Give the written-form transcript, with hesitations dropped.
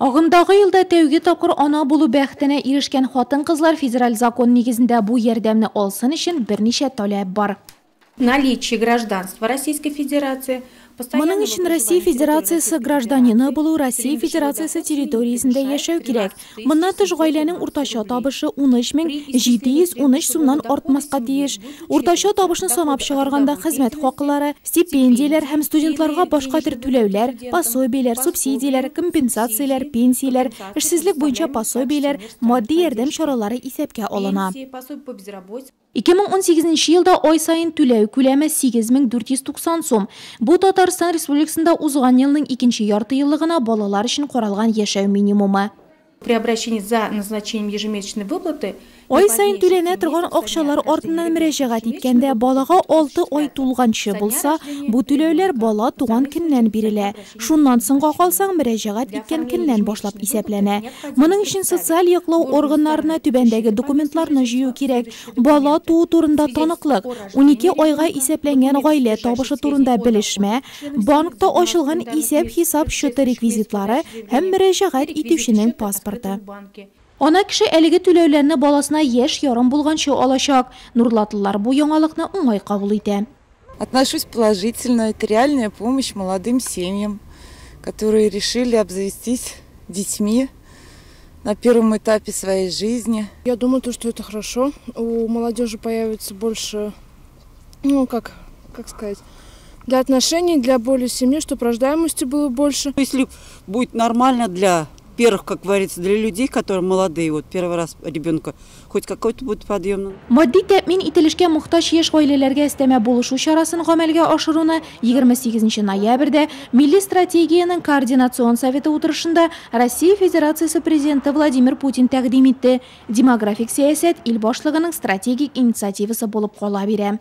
Агымдагы елда тәүге тапкыр ана булу бәхетенә ирешкән хатын-кызлар федераль закон нигезендә бу ярдәмне алсын өчен берничә таләп бар. Наличие гражданства Российской Федерации. Моның өчен Россия Федерациясе гражданины булу, Россия Федерациясе территориясендә яшәү кирәк. Моннан тыш, гаиләнең уртача табышы 13 713 сумнан артмаска тиеш. Уртача табышны санап чыгарганда хезмәт хаклары, стипендияләр һәм студентларга башка төр түләүләр, пособиеләр, субсидияләр, компенсацияләр, пенсияләр, эшсезлек буенча пособиеләр, матди ярдәм чаралары исәпкә алына. 2018 елда ай саен түләү күләме 8490 сум. Бу Татарстан Республикасында узган елның икенче ярты еллыгына балалар өчен каралган яшәү минимумы. При обращении за назначением ежемесячной выплаты Ай саен түләнә торган акчалар артыннан мөрәҗәгать иткәндә, балага 6 ай тулганчы булса, бу түләүләр бала туган көннән бирелә. Шуннан соңга калсаң, мөрәҗәгать иткән көннән башлап исәпләнә. Моның өчен социаль яклау органнарына түбәндәге документларны җыю кирәк: бала туу турында таныклык, 12 айга исәпләнгән гаилә табышы турында белешмә, банкта ачылган исәп-хисап счеты реквизитлары һәм мөрәҗәгать итүченең паспорты. Ана кеше әлеге түләүләрне баласына яшь ярым булганчы алачак. Нурлатлылар бу яңалыкны уңай кабул итә. Отношусь положительно. Это реальная помощь молодым семьям, которые решили обзавестись детьми на первом этапе своей жизни. Я думаю, то, что это хорошо. У молодежи появится больше, ну, как сказать, для отношений, для более семьи, чтобы рождаемости было больше. Если будет нормально для первых, как говорится, для людей, которые молодые, вот первый раз ребенка, хоть какой-то будет подъем. Матди тәэмин ителешкә мохтаҗ яшь гаиләләргә өстәмә булышу чарасын гамәлгә ашыруны 28 ноябрьдә Милли стратегиянең координацион советы утырышында Россия Федерациясе президенты Владимир Путин тәкъдим итте. Демографик сәясәт ил башлыгының стратегик инициативасы булып кала бирә.